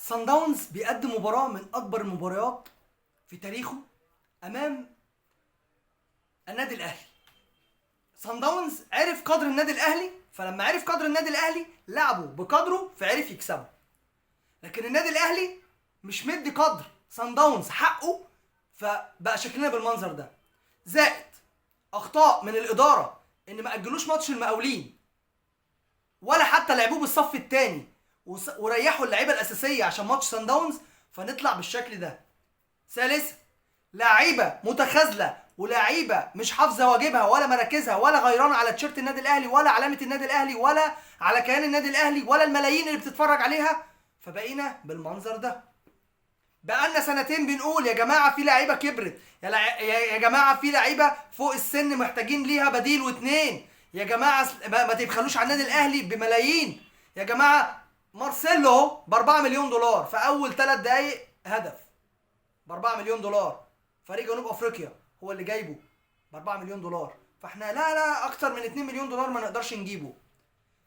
سان داونز بيقدم مباراة من أكبر المباريات في تاريخه أمام النادي الأهلي. سان داونز عرف قدر النادي الأهلي، فلما عرف قدر النادي الأهلي لعبه بقدره فعرف يكسبه. لكن النادي الأهلي مش مدي قدر سان داونز حقه، فبقى شكلنا بالمنظر ده. زائد أخطاء من الإدارة إن ما أجلوش ماتش المقاولين ولا حتى لعبوه بالصف الثاني وريحوا اللعيبة الاساسية عشان ماتش سان داونز، فنطلع بالشكل ده. ثالثا، لعيبة متخاذله ولاعيبه مش حافظه واجبها ولا مراكزها ولا غيرانه على تيشيرت النادي الاهلي ولا علامة النادي الاهلي ولا على كيان النادي الاهلي ولا الملايين اللي بتتفرج عليها، فبقينا بالمنظر ده. بقالنا سنتين بنقول يا جماعة في لعيبة كبرت، يا جماعة في لعيبة فوق السن محتاجين ليها بديل واتنين، يا جماعة ما تبخلوش على النادي الاهلي بملايين، يا جماعة مارسيلو ب 4 مليون دولار في اول 3 دقايق هدف ب 4 مليون دولار، فريق جنوب افريقيا هو اللي جايبه ب 4 مليون دولار، فاحنا لا اكتر من 2 مليون دولار ما نقدرش نجيبه.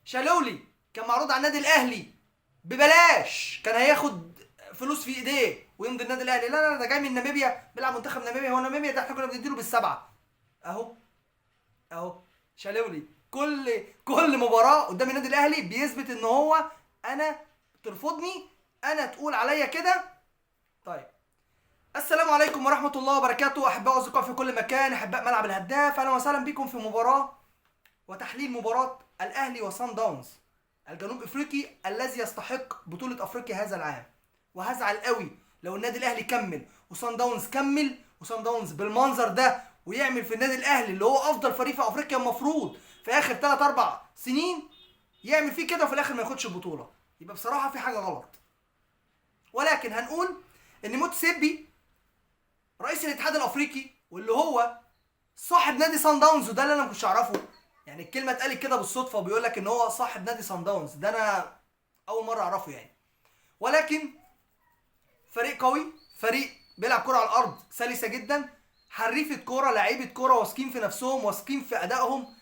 شالولي كان معروض على النادي الاهلي ببلاش، كان هياخد فلوس في ايديه ويمضي النادي الاهلي، لا لا ده جاي من ناميبيا بيلعب منتخب ناميبيا، هو ناميبيا ده احنا كنا بنديله بالسبعه. اهو شالولي كل مباراة قدام النادي الاهلي بيثبت ان هو انا ترفضني، انا تقول عليا كده. طيب، السلام عليكم ورحمة الله وبركاته، احباء واصدقاء في كل مكان، احباء ملعب الهداف، اهلا وسهلا بكم في مباراة وتحليل مباراة الاهلي وسان داونز الجنوب افريقي الذي يستحق بطوله افريقيا هذا العام. وهزعل قوي لو النادي الاهلي كمل وسان داونز كمل، وسان داونز بالمنظر ده ويعمل في النادي الاهلي اللي هو افضل فريق في افريقيا المفروض في اخر 3 4 سنين يعمل فيه كده وفي الاخر ما ياخدش البطولة، يبقى بصراحة في حاجة غلط. ولكن هنقول ان موتسيبي رئيس الاتحاد الافريقي واللي هو صاحب نادي سان داونز، وده اللي انا ما كنتش اعرفه، يعني الكلمة اتقالت كده بالصدفة وبيقول لك ان هو صاحب نادي سان داونز، ده انا اول مرة اعرفه يعني. ولكن فريق قوي، فريق بيلعب كره على الارض سلسه جدا، حريفه كورة، لعيبة كورة، واثقين في نفسهم، واثقين في ادائهم،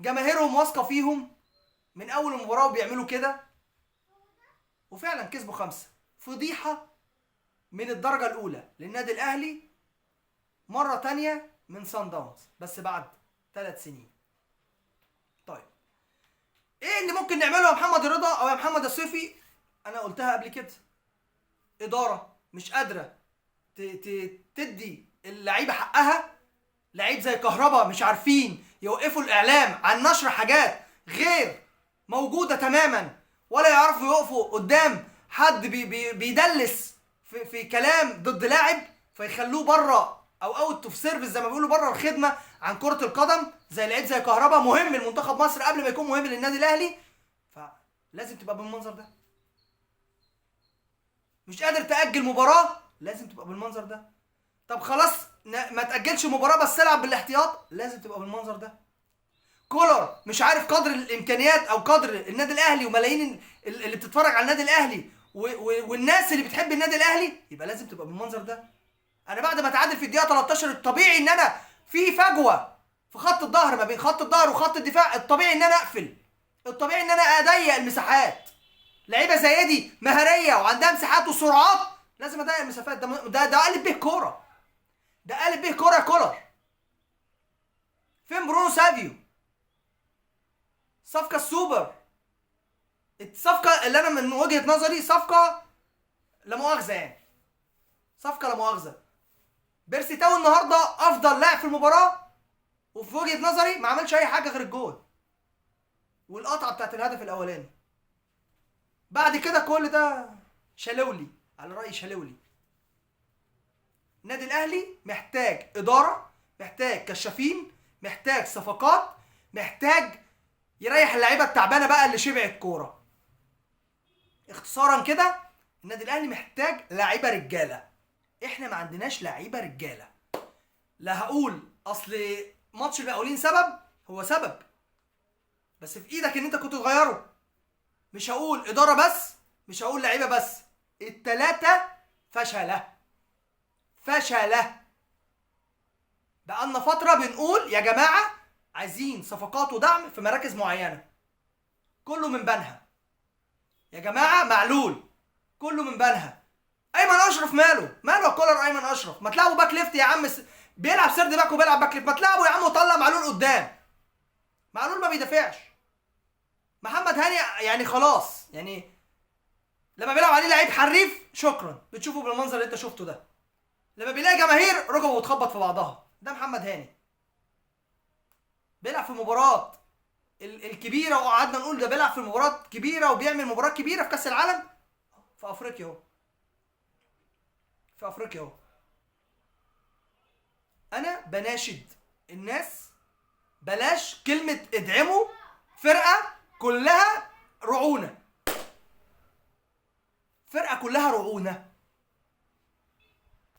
جماهيرهم واثقة فيهم من اول المباراة وبيعملوا كده، وفعلا كسبوا 5. فضيحة من الدرجة الاولى للنادي الاهلي مرة تانية من سان داونز، بس بعد 3 سنين. طيب، ايه اللي ممكن نعمله يا محمد رضا او يا محمد الصيفي؟ انا قلتها قبل كده، ادارة مش قادرة تدي اللعيبة حقها، لعيب زي كهربا مش عارفين يوقفوا الاعلام عن نشر حاجات غير موجودة تماما، ولا يعرفوا يقفوا قدام حد بي بي بيدلس في كلام ضد لاعب فيخلوه بره او out of service زي ما بيقولوا، بره الخدمة عن كره القدم. زي لعيب زي كهربا مهم لمنتخب مصر قبل ما يكون مهم للنادي الاهلي، فلازم تبقى بالمنظر ده. مش قادر تأجل مباراة، لازم تبقى بالمنظر ده. طب خلاص ما تأجلش مباراة بس العب بالاحتياط، لازم تبقى بالمنظر ده. كولر مش عارف قدر الامكانيات او قدر النادي الاهلي وملايين اللي بتتفرج على النادي الاهلي والناس اللي بتحب النادي الاهلي، يبقى لازم تبقى بالمنظر ده. انا بعد ما اتعادل في الدقيقة 13 الطبيعي ان انا في فجوة في خط الظهر ما بين خط الظهر وخط الدفاع، الطبيعي ان انا اقفل، الطبيعي ان انا اضيق المساحات. لعيبة زي دي مهاريه وعندها مساحات وسرعات، لازم اضيق المسافات. ده قالب به كورة، ده قالب به كورة يا كولر. فين برونو سافيو؟ صفقة السوبر، الصفقة اللي انا من وجهه نظري صفقة لا مؤاخذة، يعني صفقة لا مؤاخذة. بيرسي تاو النهارده افضل لاعب في المباراة، وفي وجهه نظري ما عملش اي حاجة غير الجول والقطعه بتاعت الهدف الاولاني. بعد كده كل ده شالولي، على راي شالولي. النادي الاهلي محتاج ادارة، محتاج كشافين، محتاج صفقات، محتاج يريح اللعيبة التعبانة بقى اللي شبعت كورة. اختصارا كده، النادي الاهلي محتاج لعيبة رجاله. احنا ما عندناش لعيبة رجاله. لا هقول اصل ماتش المقاولين سبب، هو سبب بس في ايدك ان انت كنت تغيره. مش هقول ادارة بس، مش هقول لعيبة بس، التلاتة فشله فشله. بقالنا فترة بنقول يا جماعة عايزين صفقات ودعم في مراكز معينة، كله من بنها. يا جماعة معلول كله من بنها. ايمن اشرف ماله؟ ماله يا كولر ايمن اشرف؟ ما تلعبوا back left يا عم، بيلعب third back وبيلعب back left، ما تلعبوا يا عم وطلع معلول قدام. معلول ما بيدافعش. محمد هاني يعني خلاص، يعني لما بيلعب عليه لعيب حريف شكرا، بتشوفه بالمنظر اللي انت شفته ده. لما بيلاقي جماهير ركبه بتخبط في بعضها. ده محمد هاني بيلعب في مباراة الكبيرة، وقعدنا نقول ده بيلعب في مباراة كبيرة وبيعمل مباراة كبيرة في كاس العالم، في افريقيا اهو، في افريقيا اهو. انا بناشد الناس بلاش كلمة ادعموا فرقه كلها رعونة، فرقه كلها رعونة.